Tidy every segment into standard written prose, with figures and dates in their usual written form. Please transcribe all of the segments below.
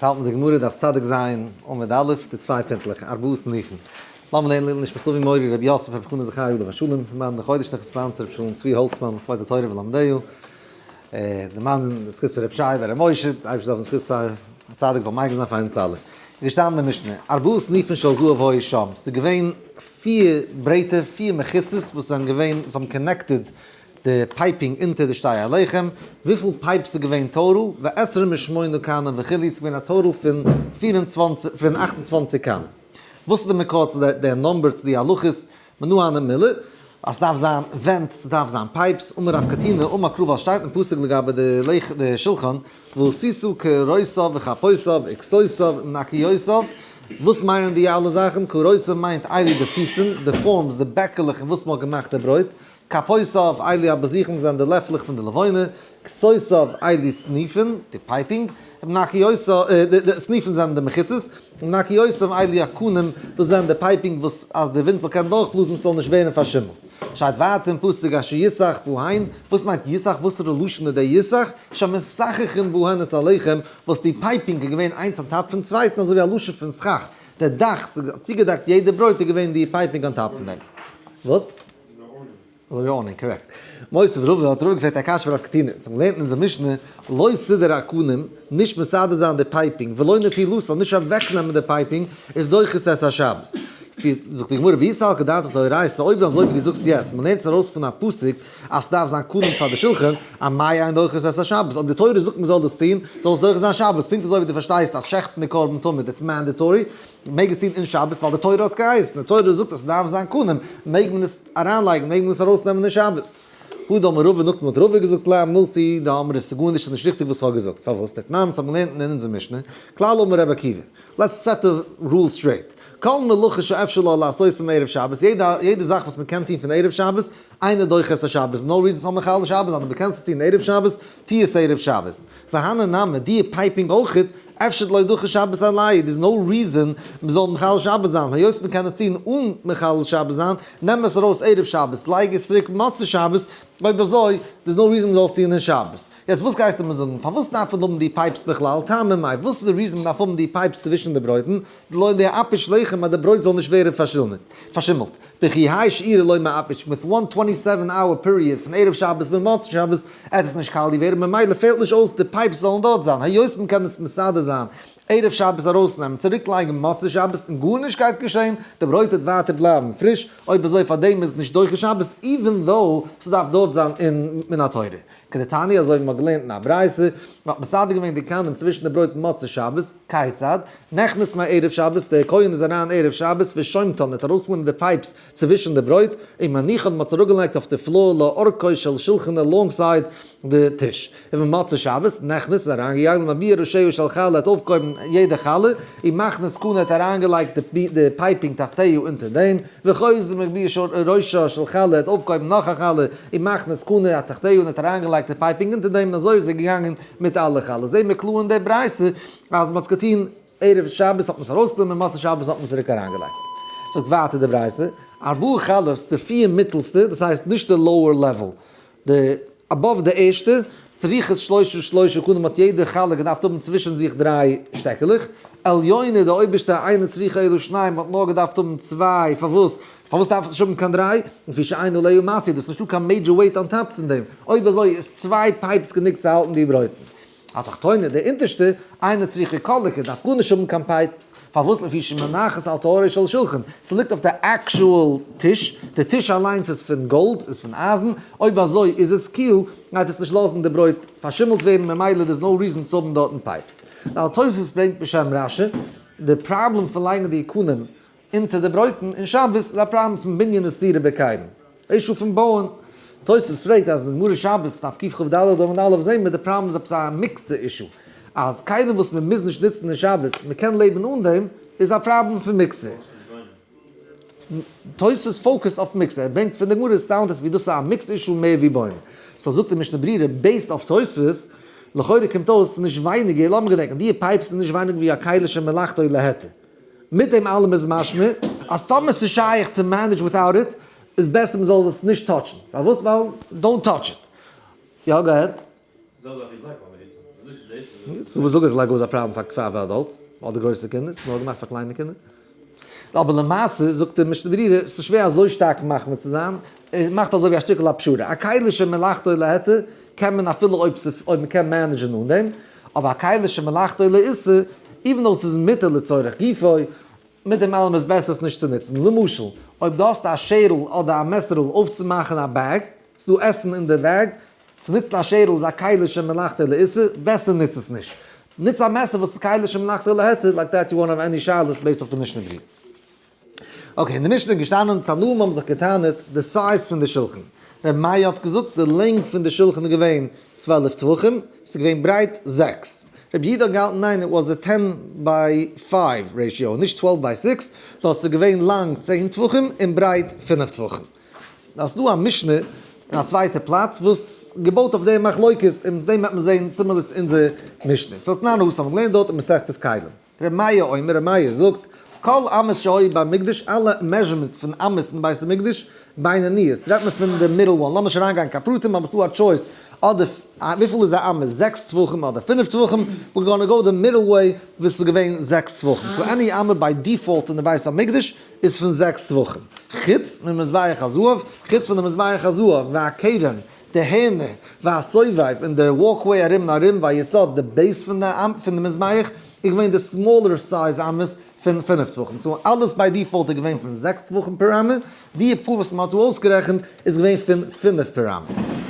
יעצט האלט מען די גמרא דף צדיק ז עמוד א', די צוויי פינטלעך, ארבעה סניפים. לאמיר לערנען לעילוי נשמת אבי מורי רבי יוסף רבי חנא זכרי' עליו השלום, מאן די חודש נאך sponsor רבי שלום צבי האלצמאן לכבוד התורה ולומדיה, די מאן די זכות פון רבי שי ורבי משה, די אייבערשטער זאל זכות הצדיק זאל מגין זיין פאר אונז אלע. איז געשטאנען אין די משנה, ארבעה סניפים של זהב היו שם, ס'איז געווען פיר ברעטער, פיר מחיצות וואס זענען געווען, וואס האבן connected די piping אונטער די שתי הלחם, וויפיל pipes איז געווען total, ועשרים ושמונה קנים וכו', ס'איז געווען א total פון פיר און צוואנציג, פון 28 קנים. וואס איז די מקור צו די number צו די הלכות? מנא הני מילי, אז ס'דארף זיין ווענט, ס'דארף זיין pipes, אמר רב קטינא, אמר קרא ווייל שטייט אין פסוק לגבי די לחם די שולחן, ועשית קערותיו וכפותיו וכסותיו ומנקיותיו, וואס מיינען די אלע זאכן? קערותיו מיינט איילי די פיסן, די forms, די בעקעלעך אין וואס מ'האט געמאכט די ברויט, כפותיו אלו הבזיכין זענען די לעפלעך פון די לבונה, כסותיו אלו סניפין, די piping, ומנקיותיו, די סניפין זענען די מחיצות, ומנקיותיו אלו הקנים, דאס זענען די piping וואס אז די ווינט זאל קענען דורכבלאזן ס'זאל נישט ווערן פארשימלט. שטייט ווייטער אין פסוק אשר יסך בהן, וואס מיינט יסך? וואסערע לשון איז דער יסך? שמסככין בהן את הלחם, וואס די piping איז געווען איינס on top פון צווייטן אזוי ווי א לשון פון סכך, דער דאך, ס'איז צוגעדעקט יעדע ברויט איז געווען די piping on top פון דעם. וואס? אזוי ווי awning, correct. מותיב רבא האט רבא געפרעגט א קשיא פון רב קטינא, אונז האבן געלערנט אין אונזער משנה, לא סידור הקנים, נישט מסדר זיין די piping, ולא נטילתן, נישט אוועקנעמען די piping, איז דוחה את השבת. פירט זיך די גמרא, ואי סלקא דעתך דאורייתא, אויב אזוי ווי דו זאגסט יעצט, מען לערנט עס ארויס פון א פסוק אז ס'דארף זיין קנים פאר די שולחן, אמאי אין דוחה את השבת, אויב די תורה זאגט מען זאל דאס טון, זאל עס דוחה זיין שבת, פונקט אזוי ווי דו פארשטייסט אז שעכטן די קרבן תמיד איז mandatory, מעג עס טון אין שבת ווייל די תורה האט געהייסן, די תורה זאגט אז ס'דארף זיין קנים, מעג מען עס אריינלייגן, מעג מען עס ארויסנעמען אין שבת. הא דאמר רבא, נאכדעם האט רבא געזאגט לאו מילתא דאמרת, ס'איז גארנישט נישט ריכטיג וואס כ'האב געזאגט, פארוואס? דתנן, אונז האבן געלערנט אין אונזער משנה, כלל אמר רבי עקיבא, let's set the rule straight, כל מלאכה שאפשר לה לעשותה מערב שבת, יעדע יעדע זאך וואס מ'קען טון פון ערב שבת, אינה דוחה את השבת, no reason ס'זאל מחלל שבת זיין, אויב דו קענסט עס טון ערב שבת, טו עס ערב שבת. והני נמי, די piping אויכעט, אפשר דלא דחי שבת עלייהו, there's no reason מ'זאל מחלל שבת זיין, היות מ'קען עס טון אן מחלל שבת זיין, נעם עס ארויס ערב שבת, לייג עס צוריק מוצאי שבת, אויב אזוי, there's no reason מ'זאל עס טון אין שבת. יעצט וואס גייסטו מיר זאגן, פארוואס דארף מען האבן די pipes בכלל, טעמא מאי, וואס איז די reason מ'דארף האבן די pipes צווישן די ברויטן, דלא ליעפיש לחם אז די ברויט זאל נישט ווערן פארשימלט, וכי האי שיעורא לא מיעפיש, מיט one twenty seven hour period פון ערב שבת ביז מוצאי שבת עט עס נישט קאליע ווערן ממילא פעלט נישט אויס די pipes זאלן דארט זיין היות מען קען עס מסדר זיין ערב שבת ארויסנעמען צוריק לייגן מוצאי שבת און גארנישט גייט געשען די ברויט וועט ווייטער בלייבן פריש אויב אזוי פארדעם איז נישט דוחה שבת even though ס'דארף דארט זיין אין מן התורה. כדתניא אזוי ווי מ'האט געלערנט אין א ברייתא, מ'האט מסדר געווען די קנים צווישן די ברויט מוצאי שבת, כיצד? נכנס מערב שבת, דער כהן איז אריין ערב שבת ושומטן, האט ארויסגענומען די pipes צווישן די ברויט, ומניחן, מ'האט עס אראפגעלייגט אויף די floor לאורכו של שולחן alongside די טיש. ובמוצאי שבת, נכנס, איז אריינגעגאנגען ומגביה ראשיה של חלה, האט אויפגעהויבן יעדע חלה, ומכניס קנה, האט אריינגעלייגט די piping תחתיה אונטער דעם, וחוזר ומגביה ראשה של חלה האט אויפגעהויבן נאך א חלה ומכניס קנה התחתיה און האט אריינגעלייגט די piping אונטער דעם און אזוי איז ער געגאנגען מיט אלע חלות. זעהן מיר קלאר אין די ברייתא אז מ'האט עס געטון ערב שבת האט מען עס ארויסגענומען מוצאי שבת האט מען עס צוריק אריינגעלייגט. זאגט ווייטער די ברייתא, ארבעה חלות די פיר מיטעלסטע דאס הייסט נישט די lower level די above די ערשטע, צריכות שלושה שלושה קנים האט יעדע חלה געדארפט האבן צווישן זיך דריי שטעקעלעך, עליונה די אויבערשטע אינה צריכה אלא שניים האט נאר געדארפט האבן צוויי, פארוואס? פארוואס דארף עס נישט האבן קיין דריי? לפי שאין עליה משוי, דאס איז נישטא קיין major weight on top פון דעם, אויב אזוי איז צוויי pipes גענוג צו האלטן די ברויטן. התחתונה די אונטערשטע, אינה צריכה כל עיקר, דארף גארנישט האבן קיין pipes, פארוואס לפי שמונחת על טהרו של שולחן, ס'ליגט אויף די actual טיש, די טיש אליינס איז פון גאלד, איז פון אייזן, אויב אזוי איז עס קיל, גייט עס נישט לאזן די ברויט פארשימלט ווערן ממילא there's no reason צו האבן דארטן pipes. די תוספות ברענגט בשם רשי, די פראבלעם פון לייגן די קנים אונטער די ברויטן אין שבת איז א פראבלעם פון בנין וסתירה בכלים. issue פון בויען. תוספות פרעגט אז אין גמרא שבת דף קכ"ד עמוד א' זעהן מיר די פראבלעם איז עפעס א מוקצה issue. אז כלים וואס מען מוז נישט נוצן אין שבת, מען קען לעבן אן דעם, איז א פראבלעם פון מוקצה. תוספות focused אויף מוקצה, ער ברענגט פון די גמרא sound עס ווי דאס איז א מוקצה issue מער ווי בויען. so זאגט די משנה ברורה based אויף תוספות, לכאורה קומט אויס ס'איז נישט ווייניגער, לאמיר געדענקען, די pipes איז נישט ווייניגער ווי א כלי שמלאכתו להיתר. מיט דעם אלעם איז משמע אז טאמער ס'איז שייך to manage without it איז בעסער מ'זאל עס נישט touch ן. פארוואס? ווייל don't touch it. יא go ahead. זעלבע זאך ווי לייק ביי מחיצה. So וואס זאג אז Lego איז א פראבלעם פאר adults אדער גרויסע קינדער? ס'איז נאר געמאכט פאר קליינע קינדער. אבער למעשה זאגט דער משנה ברורה, ס'איז שווער אזוי שטארק מחמיר צו זיין, ער מאכט אזוי ווי א שטיקל א פשרה, א כלי שמלאכתו להיתר קען מען אפילו אויב אויב מ'קען manage ן אן דעם, אבער א כלי שמלאכתו לאיסור, even though ס'איז מותר לצורך גופו, מיט דעם אלעם איז בעסער עס נישט צו נוצן. למשל, אויב דו האסט א שערל אדער א מעסערל אויפצומאכן א bag, ס'דא עסן אין די bag, צו נוצן א שערל איז א כלי שמלאכתו לאיסור, בעסער נוץ עס נישט. נוץ א מעסער וואס איז כלי שמלאכתו להיתר, like that you won't have any שאלות based אויף די משנה ברורה. Okay, אין די משנה איז געשטאנען, תנאים האבן זיך געטענה'ט די size פון די שולחן. ר' מאיר האט געזאגט די לענג פון די שולחן איז געווען 12 טפחים, ס'איז געווען ברייט זעקס. רבי יהודה האט געהאלטן ניין, it was a ten by five ratio, נישט 12 by six, נאר ס'איז געווען לאנג 10 טפחים און ברייט 5 טפחים. דא איז דא א משנה אין א צווייטע פלאץ וואס געבויט אויף די מחלוקת און מיט דעם וועט מען זעהן similar צו אונזער משנה. So תנן התם, מ'האט געלערנט דארט אין מסכת כלים. ר' מאיר אומר, ר' מאיר זאגט, כל אמות שהיו במקדש, אלע measurements פון אמות אין בית המקדש, בינוניות, רעדט מען פון די middle one, לאמיר נישט אריינגיין קיין פרטים, אבער ס'דא א choice, אדער וויפיל איז א אמה, זעקס טפחים אדער פינף טפחים, we're gonna go the middle way וואס איז געווען זעקס טפחים, so any אמה by default אין די בית המקדש איז פון זעקס טפחים, חוץ ממזבח הזהב, חוץ פון די מזבח הזהב והקרן, די הערנער, והסובב, און די walkway ארום און ארום, והיסוד, די base פון די מזבח, איז געווען די smaller size אמות פון פינף טפחים, so אלעס by default איז געווען פון זעקס טפחים פער אמה, די פאר וואס מען האט דא אויסגערעכנט איז געווען פון פינף פער אמה.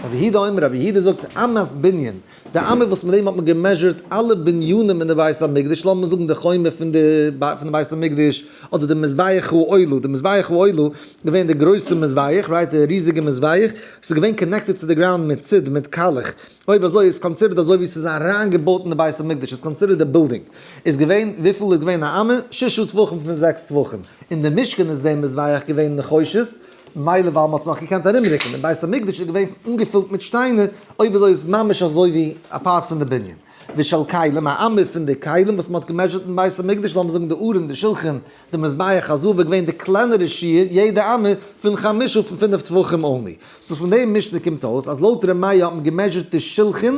רבי יהודה אומר, רבי יהודה זאגט, אמת בנין, די אמה וואס מיט דעם האט מען גע measure ט אלע בנינים אין די בית המקדש, לאמיר זאגן די חומה פון די בית המקדש, אדער די מזבח העולה, די מזבח העולה געווען די גרויסע מזבח, right, די ריזיגע מזבח, ס'איז געווען connected צו די ground מיט סיד, מיט קאלעך, אויב אזוי איז considered אזוי ווי ס'איז אריינגעבויט אין די בית המקדש, איז considered די בילדינג. איז געווען, וויפיל איז געווען א אמה? ששה טפחים פון זעקס טפחים. אין די משכן איז די מזבח געווען נחושת, מילא ווייל מ'האט עס נאך געקענט ארומרוקן. אין בית המקדש איז געווען אנגעפילט מיט שטיינער, אויב אזוי איז ממש אזוי ווי א part פון די בנין. ושל כלים, א אמה פון די כלים וואס מ'האט גע measure ט אין בית המקדש, לאמיר זאגן די ארון, די שלחן, די מזבח הזהב איז געווען די קלענערע שיעור, יעדע אמה, פון חמשה פון פינף טפחים only. So פון דעם משנה קומט אויס אז לויט ר' מאיר האט מען גע measure ט די שלחן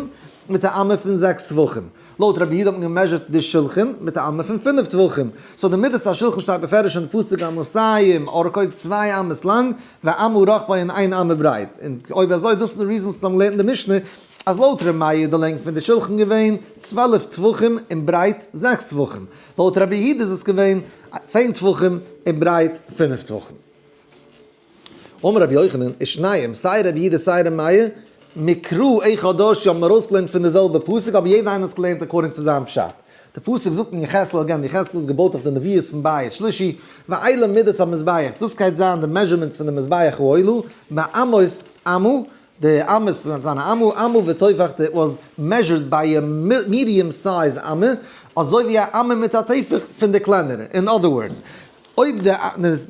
מיט א אמה פון זעקס טפחים. לויט רבי יהודה האט מען גע measure ט די שלחן מיט א אמה פון פינף טפחים. So די מידת השלחן שטייט בפירוש אין פסוק אמתים ארכו צוויי אמות לאנג ואמה רחבו און איין אמה ברייט. און אויב אזוי דאס איז די reason וואס אונז האבן געלערנט אין די משנה אז לויט ר' מאיר איז די לענג פון די שלחן געווען 12 טפחים און ברייט זעקס טפחים. לויט רבי יהודה איז עס געווען 10 טפחים און ברייט פינף טפחים. אמר רבי יוחנן, ושניהם, סיי רבי יהודה סיי רבי מאיר, מקרא אחד דרשו האבן ארויסגעלערנט פון די זעלבע פסוק, אבער יעדער איינער האט עס געלערנט according צו זיין פשט. די פסוק זאגט אין יחזקאל, again, יחזקאל איז געבויט אויף די נביאות פון בית שלישי, ואלה מידות המזבח, דאס גייט זיין די measurements פון די מזבח העולה, באמות אמה, די אמות זיינע אמה, אמה וטפח, that was measured by a medium size אמה, אזוי ווי א אמה מיט א טפח פון די קלענערע, in other words, אויב די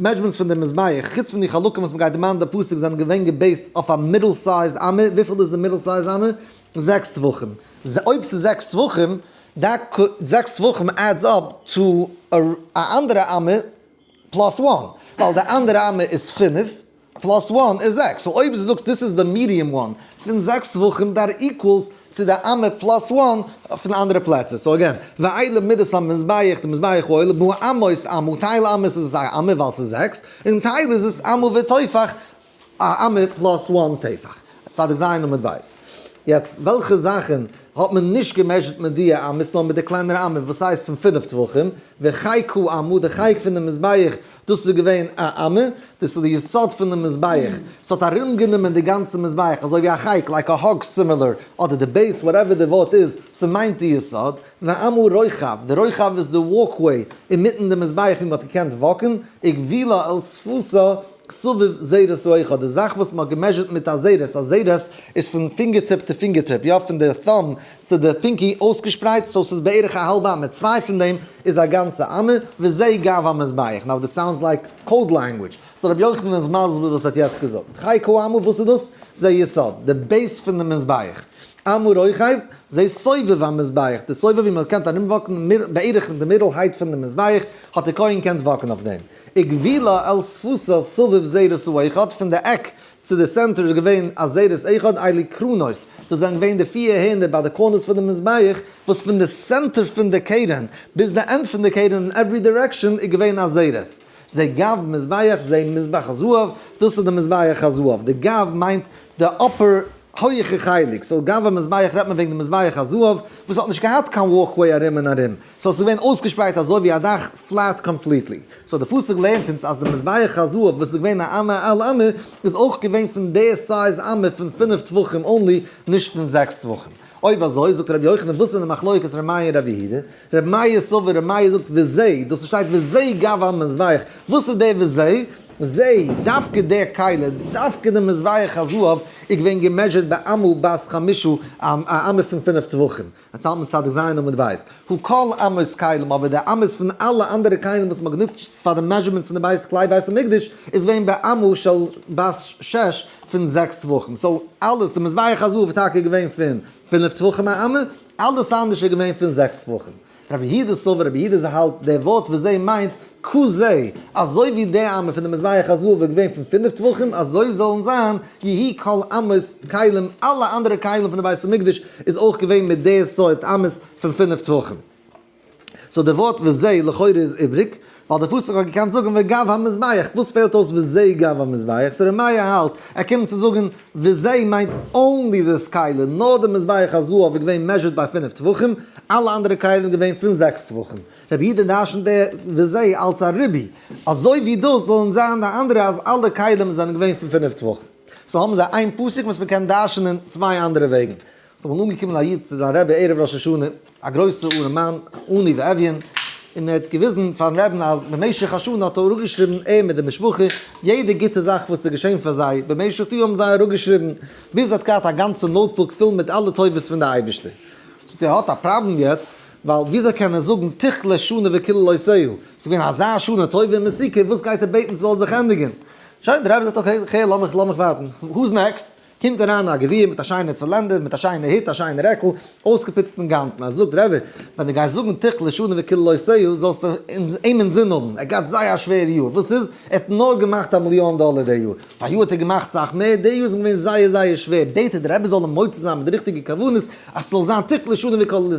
measurements פון די מזבח, חוץ פון די חלקים וואס מ'גייט דערמאנען די פסוק זענען געווען גע base ט אויף א middle sized אמה, וויפיל איז די middle size אמה? זעקס טפחים. אויב ס'איז זעקס טפחים, זעקס טפחים adds up צו א אנדערע אמה plus one, ווייל די אנדערע אמה איז פינף, plus one איז זעקס, so אויב דו זאגסט דאס איז די medium one פון זעקס טפחים that equals צו די אמה plus one פון אנדערע פלעצער, so again, ואלה מידות המזבח, די מזבח העולה, באמות אמה, טייל אמות איז עס א אמה ווייל ס'איז זעקס, און טייל איז עס אמה וטפח, א אמה plus one טפח. צדיק ז' עמוד ב'. יעצט וועלכע זאכן האט מען נישט גע measure ט מיט די אמות נאר מיט די קלענערע אמה וואס הייסט פון פינף טפחים, וחיקו אמה, די חיק פון די מזבח דאס איז געווען א אמה, דאס איז די יסוד פון די מזבח, ס'האט ארומגענומען די גאנצע מזבח אזוי ווי א חיק, like a hug similar, אדער די base, whatever די ווארט איז, ס'מיינט די יסוד, ואמה רוחב, די רוחב איז די walkway אינמיטן די מזבח ווי מ'האט געקענט walk ן, וגבולה אל שפתה סביב זרת האחד, די זאך וואס מ'האט גע measure ט מיט א זרת, א זרת איז פון finger tip to finger tip, יא פון די thumb צו די pinky אויסגעשפרייט, so ס'איז בערך א האלבע אמה, צוויי פון דעם איז א גאנצע אמה, וזה גב המזבח, now this sounds like code language, so רבי יוחנן איז מסביר וואס ער האט יעצט געזאגט, חיקו אמה וואס איז דאס? זה יסוד, די base פון די מזבח, אמה רוחב, זה סובב המזבח, די סובב ווי מען קען ארום walk ן בערך אין די middle height פון די מזבח, האט די כהן געקענט walk ן אויף דעם. וגבולה אל שפתה סביב זרת האחד, פון די עק צו די center איז געווען א זרת אחד אלו קרנות, דאס זענען געווען די פיר הערנער ביי די corners פון די מזבח, וואס פון די center פון די קרן ביז די end פון די קרן אין every direction איז געווען א זרת. זה גב מזבח זה מזבח הזהב, דאס איז די מזבח הזהב, די גב מיינט די upper הויעכע חלק, so גב המזבח רעדט מען וועגן די מזבח הזהב וואס האט נישט געהאט קיין walkway ארום און ארום, so ס'איז געווען אויסגעשפרייט אזוי ווי א דאך flat completely. So די פסוק לערנט אונז אז די מזבח הזהב וואס איז געווען א אמה על אמה איז אויך געווען פון די size אמה פון פינף טפחים only נישט פון זעקס טפחים. אויב אזוי זאגט רבי יוחנן וואס איז די מחלוקת ר' מאיר און רבי יהודה? ר' מאיר סבר ר' מאיר זאגט וזה, דאס שטייט וזה גב המזבח, וואס איז דער וזה? זה, דווקא דער כלי, דווקא די מזבח הזהב איז געווען גע measure ט באמה בת חמשה, א אמה פון פינף טפחים. אונז האלט מען צדיק ז' עמוד ב'. הא כל אמות כלים, אבער די אמות פון אלע אנדערע כלים וואס מ'האט גענוצט פאר די measurements פון די בית כלי בית המקדש איז געווען באמה של בת שש פון זעקס טפחים. So אלעס, די מזבח הזהב איז טאקע געווען פון פינף טפחים א אמה, אלעס אנדערש איז געווען פון זעקס טפחים. רבי יהודה סבר, רבי יהודה האלט די ווארט וזה מיינט כזה, אזוי ווי די אמה פון די מזבח הזהב איז געווען פון פינף טפחים אזוי זאלן זיין יהי' כל אמות כלים, אלע אנדערע כלים פון די בית המקדש איז אויך געווען מיט די סארט אמות פון פינף טפחים. So די ווארט וזה לכאורה איז איבריג, ווייל די פסוק האט געקענט זאגן וגב המזבח, וואס פעלט אויס וזה גב המזבח? So ר' מאיר האלט ער קומט צו זאגן וזה מיינט only this כלי, נאר די מזבח הזהב איז געווען measured ביי פינף טפחים, אלע אנדערע כלים געווען פון זעקס טפחים. רבי יהודה דרשנ'ט די וזה אלץ א ריבוי, אזוי ווי דאס זאלן זיין די אנדערע אז אלע כלים זענען געווען פון פינף טפחים. So האבן זיי איין פסוק וואס מ'קען דרשנ'ען צוויי אנדערע וועגן. ס'איז אמאל אנגעקומען א איד צו זיין רבי ערב ראש השנה, א גרויסע ארעמאן, עני ואביון, און ער האט געוויזן פארן רבי'ן אז במשך השנה האט ער אראפגעשריבן, ער מיט די משפחה, יעדע גוטע זאך וואס איז געשען פאר זיי במשך די יאר האבן זיי אראפגעשריבן, ביז ער האט געהאט א גאנצע notebook פול מיט אלע טובות פון די אייבערשטער. זאגט ער, ער האט א פראבלעם יעצט, ווייל וויאזוי קען ער זאגן תכלה שנה וקללותיה, ס'איז געווען אזא שנה טובה און מתוקה, וואס גייט ער בעטן ס'זאל זיך ענדיגן? שוין, דער רבי זאגט okay, okay, לאמיך לאמיך ווארטן, who's next? קומט אריין א גביר מיט א שיינע צילענדער, מיט א שיינע הוט, א שיינע רעקל, אויסגעפוצט אינגאנצן. ער זאגט, רבי, ווען דו גייסט זאגן תכלה שנה וקללותיה, זאלסטו אים אינזין האבן, ער האט געהאט זייער א שווערע יאר. וואס איז? ער האט נאר געמאכט א מיליאן דאלער די יאר. פאריאר האט ער געמאכט סאך מער, די יאר איז אים געווען זייער זייער שווער. בעט ער דער רבי זאל אים מוציא זיין מיט די ריכטיגע כוונות, אז ס'זאל זיין תכלה שנה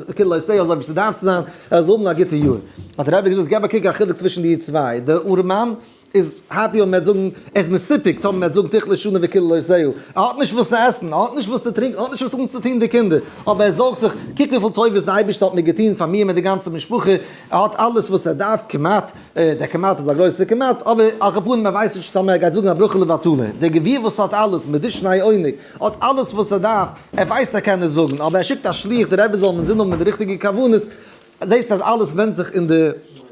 וקללותיה אזוי ווי ס'דארף צו זיין, ער זאל האבן א גוטע יאר. האט דער רבי געזאגט, געב א קוק א חילוק צווישן די צוויי, דער ארעמאן איז happy אויב מ'וועט זאגן, ער איז מסופק טאמער מ'וועט זאגן תכלה שנה וקללותיה, ער האט נישט וואס צו עסן, ער האט נישט וואס צו טרינקען, ער האט נישט וואס אנצוטון די קינדער, אבער ער זארגט זיך, קוק וויפיל טובות די אייבערשטער האט מיר געטון פאר מיר מיט די גאנצע משפחה, ער האט אלעס וואס ער דארף כמעט, דער כמעט איז א גרויסער כמעט, אבער על כל פנים ער ווייסט נישט טאמער ער גייט זאגן א ברכה לבטלה, דער גביר וואס האט אלעס, מדשני עונג, האט אלעס וואס ער דארף, ער ווייסט ער קען עס זאגן, אבער ער שיקט א שליח די רבי זאל אים אינזין האבן מיט די ריכטיגע כוונות, זעסט אז אלעס ווענדט זיך אין די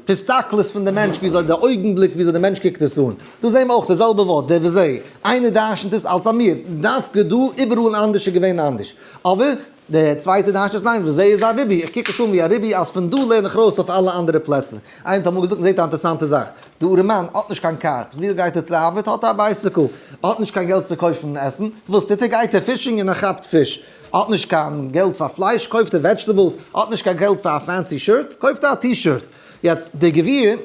הסתכלות פון די מענטש, וויאזוי די אויגן בליק וויאזוי די מענטש קוקט עס אן. דא זעהן מיר אויך די זעלבע ווארט, דער וזה. איינער דרשנ'ט עס אלס א מיעוט, דווקא דא, איבעראל אנדערש איז געווען אנדערש. אבער דער צווייטער דרשנ'ט עס ניין, וזה איז א ריבוי, איך קוק עס אן ווי א ריבוי אז פון דא לערן איך ארויס אויף אלע אנדערע פלעצער. איינער האט אמאל געזאגט, מ'זעט א אינטערעסאנטע זאך, די ארעמאן האט נישט קיין קאר, ווי גייט ער צו די ארבעט? האט ער א bicycle. האט נישט קיין געלט צו קויפן עסן, וואס טוט ער? גייט ער fishing און ער כאפט פיש. האט נישט קיין געלט פאר פלייש קויפט ער vegetables, האט נישט קיין געלט פאר א fancy shirt קויפט ער א T-shirt, יעצט דער גביר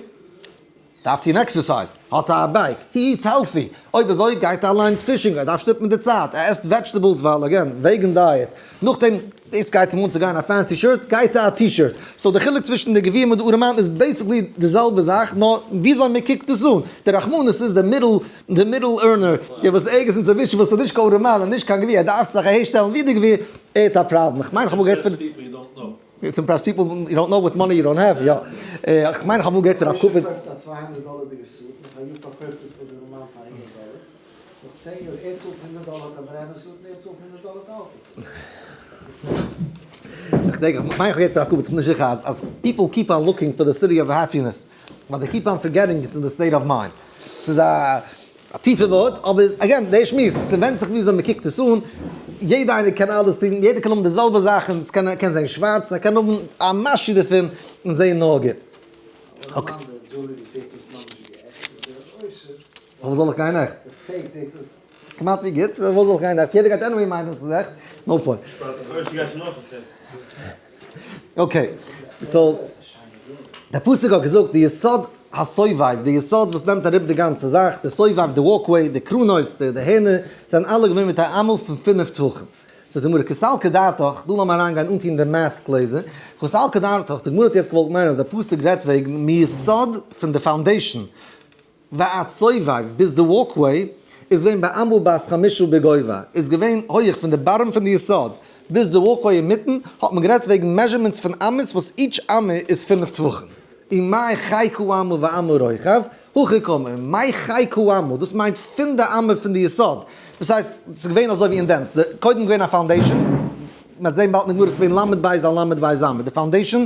דארף טון exercise, האט א bike, he eats healthy, אויב אזוי גייט ער אליינס fishing, ער דארף שטופן די צייט, ער עסט vegetables ווייל again vegan diet, נאכדעם דאס גייט אים אן צו גיין א fancy shirt גייט ער א T-shirt, so די חילוק צווישן די גביר מיט די ארעמאן איז basically די זעלבע זאך נאר וויאזוי מען קוקט עס אן, די רחמנות איז די middle די middle earner, דער וואס ערגעץ אינצווישן וואס איז נישט קיין ארעמאן און נישט קיין גביר, ער דארף זיך אהערשטעלן ווי די גביר, ער האט א פראבלעם. איך מיין איך האב אמאל געהערט פון. To impress people you don't know with money you don't have, יא. איך מיין איך האב אמאל געהערט פון רב קופיץ. קויפט א 200 דאלערדיגע suit, נאך א יאר פארקויפט עס פאר די ארעמאן פאר הונדערט דאלער, נאך צען יאר ער צאלט הונדערט דאלער האט א brand new suit און ער צאלט הונדערט דאלער האט א אלטע suit. איך דענק, איך מיין איך האב געהערט פון רב קופיץ, איך בין נישט זיכער אז people keep on looking for the city of happiness. But they keep on forgetting it's in the state of mind. ס'איז א טיפע ווארט, אבער again, דער שמועס, ס'ווענדט זיך וויאזוי מ'קוקט עס אן, יעדע איינער קען אלעס טון, יעדער קען האבן די זעלבע זאכן, ס'קען קען זען שווארץ, ער קען האבן א משהו דערפון און זען נאר גוטס. Okay. פארוואס זאל איך גיין עכט? כמעט ווי גוט, פארוואס זאל איך גיין עכט? יעדער גייט anyway מיינען ס'איז עכט, no point. Okay, so, דער פסוק האט געזאגט די יסוד. הסובב, די יסוד וואס נעמט אראפ די גאנצע זאך, די סובב, די walkway, די קרנות, די הערנער, זענען אלע געווען מיט א אמה פון פינף טפחים. זאגט די גמרא, קא סלקא דעתך, דא לאמיר אריינגיין אנטון די math גלעזער, קא סלקא דעתך, די גמרא האט יעצט געוואלט מיינען אז די פסוק רעדט וועגן מיסוד פון די foundation, ועד סובב ביז די walkway, איז געווען באמה בת חמשה בגובה, איז געווען הויעך פון די bottom פון די יסוד ביז די walkway אינמיטן, האט מען גערעדט וועגן measurements פון אמות וואס each אמה איז פינף טפחים. ומאי חיקה אמה ואמה רוחב, הכי קאמר, מאי חיקה אמה, דאס מיינט פון די אמה פון די יסוד, דאס הייסט ס'איז געווען אזוי ווי indents, די קודם געווען א foundation, מ'וועט זען באלד אין די גמרא ס'איז געווען ל' בית על ל' בית אמה, די foundation,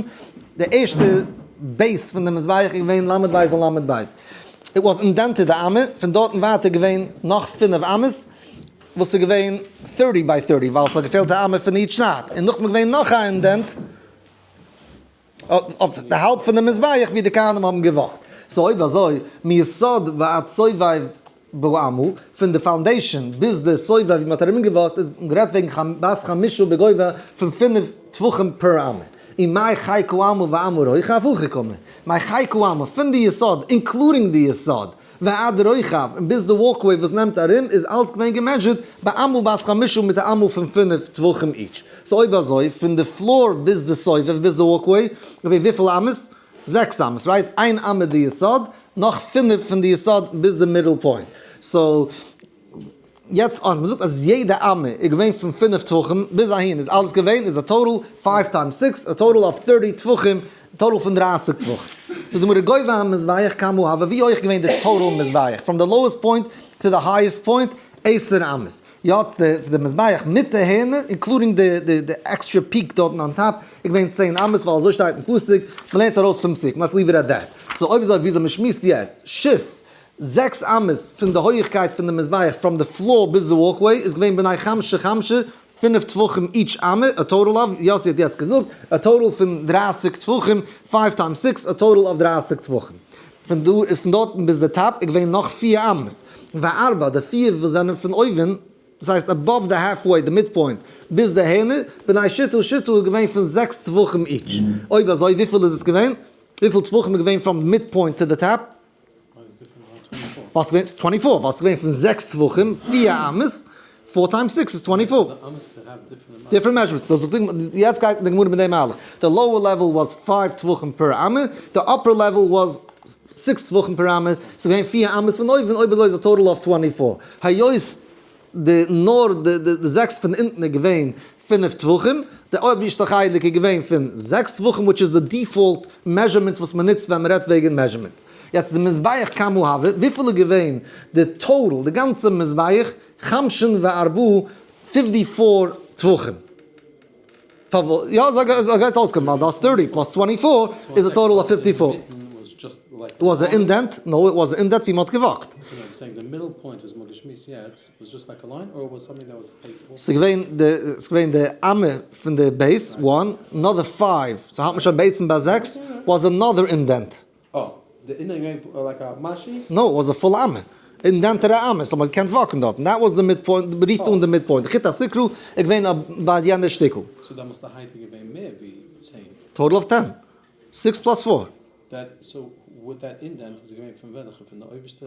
די ערשטע base פון די מזבח איז געווען ל' בית על ל' בית, it was indented די אמה, פון דארטן ווייטער געווען נאך פינף אמות, וואס איז געווען thirty by thirty, ווייל ס'האט געפעלט א אמה פון each זייט, און נאכדעם איז געווען נאך א indent. אויף די האלב פון די מזבח ווי די כהנים האבן געוואקט. so אויב אזוי, מיסוד ועד סובב באמה, פון די foundation ביז די סובב ווי מ'האט ארום געוואקט איז גערעדט וועגן בת חמשה בגובה פון פינף טפחים per אמה. ומאי חיקה אמה ואמה רוחב הכי קאמר. מאי חיקה אמה, פון די יסוד, including די יסוד, ועד רוחב, און ביז די walkway וואס נעמט ארום איז אלץ געווען גע measure ט באמה בת חמשה מיט א אמה פון פינף טפחים each. so אויב אזוי, פון די floor ביז די סובב ביז די walkway, געווען וויפיל אמות? זעקס אמות, right? איין אמה די יסוד, נאך פינף פון די יסוד ביז די middle point. so יעצט אז מ'זאגט אז יעדע אמה איז געווען פון פינף טפחים ביז אהין איז אלעס געווען איז א total five times six א total of thirty טפחים, total פון דרייסיג טפחים. זאגט די גמרא גובה המזבח כמה הוה, ווי הויך געווען די total מזבח from די lowest point to די highest point? עשר אמות. יא די מזבח מיט די הערנער including די די extra peak דארטן on top איז געווען צען אמות ווייל אזוי שטייט אין פסוק, מ'לערנט עס ארויס פון פסוק, let's leave it at that. so אויב אזוי וויאזוי מ'שמועסט יעצט שית זעקס אמות פון די הויעכקייט פון די מזבח from די floor ביז די walkway איז געווען בני חמשה חמשה, פינף טפחים each אמה, א total of, יאסי האט יעצט געזאגט, א total פון דרייסיג טפחים, five times six, א total of דרייסיג טפחים. פון דא איז פון דארטן ביז די top איז געווען נאך פיר אמות. וארבע, די פיר וואס זענען פון אויבן, דאס הייסט above די halfway, די midpoint, ביז די הערנער, בני שיתא שיתא איז געווען פון זעקס טפחים each. אויב אזוי וויפיל איז עס געווען? וויפיל טפחים איז געווען from midpoint to די top? וואס געווען? twenty four. וואס געווען פון זעקס טפחים, פיר אמות, four times six איז 24. different measurements. דאס זאגט די, יעצט גייט די גמרא מיט דעם מהלך. די lower level was five טפחים per אמה, די upper level was six טפחים per אמה, ס'איז געווען פיר אמות פון אויבן, אויב אזוי איז א total of 24. היות די נאר די די זעקס פון אונטן איז געווען פינף טפחים, די אויבערשטע חלק איז געווען פון זעקס טפחים which איז די default measurements וואס מען נוצט ווען מען רעדט וועגן measurements. יעצט די מזבח כמה הוה, וויפיל איז געווען די total, די גאנצע מזבח, חמשין וארבעה, fifty four טפחים. יא, אזוי גייט אויסקומען, ווייל דו האסט thirty plus twenty four איז א total of fifty four. Was a indent? No, it was a indent ווי מ'האט געוואקט. ס'איז געווען די, ס'איז געווען די אמה פון די base, one, another five, so האלט מען שוין בעצם ביי זעקס, was another indent. No, was a full אמה. indent א אמה, so מ'האט געקענט וואקן דארטן. that was די midpoint, מ'רופט אן די midpoint. די חוט הסיקרא איז געווען ביי יענע שטיקל. so דאן מוז די height געווען מער ווי צען. total of ten. six plus four. so with that indent איז געווען פון וועלכע? פון די אויבערשטע?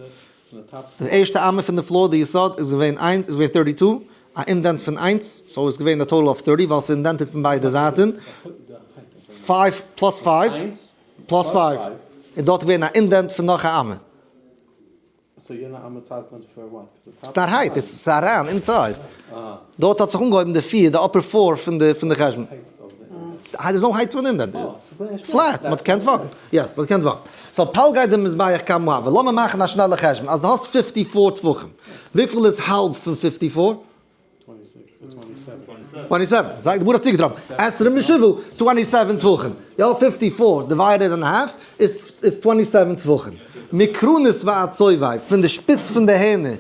פון די top? די ערשטע אמה פון די floor, די יסוד, איז געווען איינס, איז געווען thirty two, א indent פון איינס, so איז געווען א total of thirty ווייל ס'איז indented פון ביידע זייטן. five plus five plus five. און דארט איז געווען א indent פון נאך א אמה. so יענע אמה ציילט מען פאר what? ס'איז נאר height, it's אריין inside. דארט האט זיך אנגעהויבן די פיר, די upper four פון די פון די חשבון. there's no height פון indent. flat, מ'האט געקענט וואקן. yes, מ'האט געקענט וואקן. so פלגא דמזבח כמה הוה. לאמיר מאכן א שנעלע חשבון. אז דו האסט fifty four טפחים, וויפיל איז האלב פון fifty four? twenty seven. זייט די גמרא האט צוגעטראפן. עשרים ושבעה, twenty seven טפחים. יא, fifty four divided in half איז איז twenty seven טפחים. מקרנות ועד סובב, פון די שפיץ פון די הערנער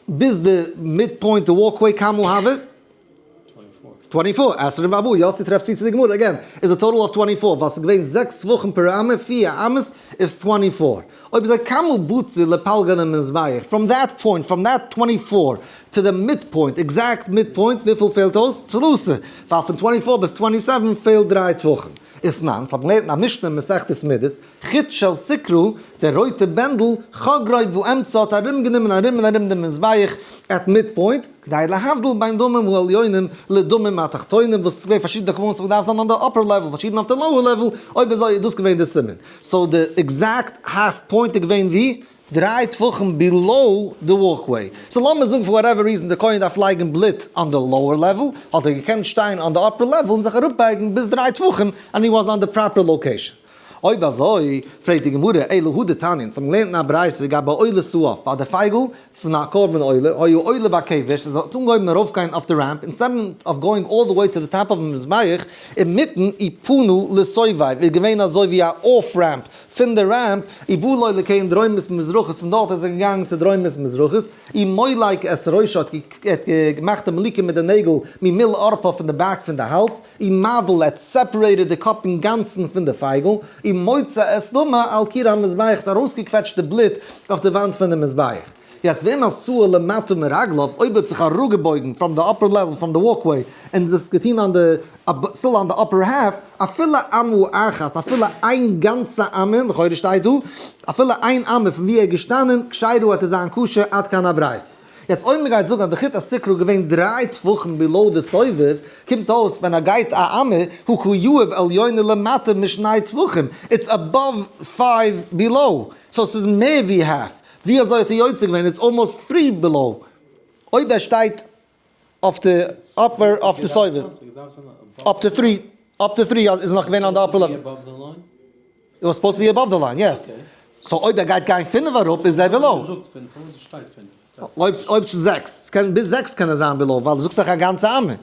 ביז די midpoint די walkway כמה הוה? twenty four. עשרים וארבעה, יאסי טרעפט צו צו די גמרא, again, איז א total of twenty four, ווייל ס'איז געווען זעקס טפחים per אמה, פיר אמות איז twenty four. אויב אזוי כמה בציר לפלגא דמזבח, from that point, from that twenty four to די midpoint, exact midpoint, וויפיל פעלט אויס? תלתא, ווייל פון twenty four ביז twenty seven פעלט דריי טפחים. ותנן, ס'האט מען געלערנט אין א משנה אין מסכת מידות, חוט של סיקרא, דער רויטע בענדל, חגרו באמצע האט ארומגענומען ארום און ארום דעם מזבח at midpoint, כדי להבדיל בין דמים העליונים לדמים התחתונים, וואס איז געווען פארשידענע קרבנות וואס געדארפט זיין אן די upper level, פארשידענע אויף די lower level, אויב אזוי איז דאס געווען די סימן. so די exact half point איז געווען ווי? דריי טפחים below די walkway. so לאמיר זאגן for whatever reason די כהן דארף לייגן בלוט on די lower level, האט ער געקענט שטיין on די upper level און זיך אראפבייגן ביז דריי טפחים and he was on די proper location. אויב אזוי, פרעגט די גמרא, אלא הא דתניא, אונז האבן געלערנט אין א ברייתא גבי עולת העוף, ביי די פייגל פון א קרבן עולה, היה עולה בכבש, עס האט אנגעהויבן ארויפגיין אויף די ramp, instead of going all the way to די top אויפן מזבח, אינמיטן ופנה לסובב, איז געווען אזוי ווי א off ramp פון די ramp, ובא לו לקרן דרומית ממזרחית, פון דארט איז ער געגאנגען צו דרומית מזרחית, ומולק את ראשה האט געמאכט די מליקה מיט די נעגל ממול ערפה פון די back פון די האלז, ומבדיל האט separated די קאפ אינגאנצן פון די פייגל, ומוציא את דמה על קיר המזבח האט ארויסגעקוועטשט די בלוט אויף די וואנט פון די מזבח. יעצט ואם עשאה למטה מרגליו, אויב האט זיך אראפגעבויגן from די upper level פון די walkway און עס געטון on די still on די upper half, אפילו אמה אחת, אפילו איין גאנצע אמה, לכאורה שטייט דא, אפילו איין אמה פון ווי ער איז געשטאנען, כשרה וועט עס זיין כשר עד כאן הברייתא. יעצט אויב מען גייט זאגן אז די חוט הסיקרא איז געווען דריי טפחים below די סובב, קומט אויס ווען ער גייט א אמה, הא קא יהיב עליונה למטה משני טפחים, it's above five below, so ס'איז מער ווי half, ווי אזוי האט ער יוצא געווען, it's almost three below, אויב ער שטייט אויף די upper אויף די סובב, up to three, up to three איז נאך געווען on די upper level. It was supposed to be above the line, yes. So אויב ער גייט גיין פינף אראפ איז ער below. אויב ס'איז זעקס, ס'קען ביז זעקס קען ער זיין below, ווייל דו זאגסט דאך א גאנצע אמה.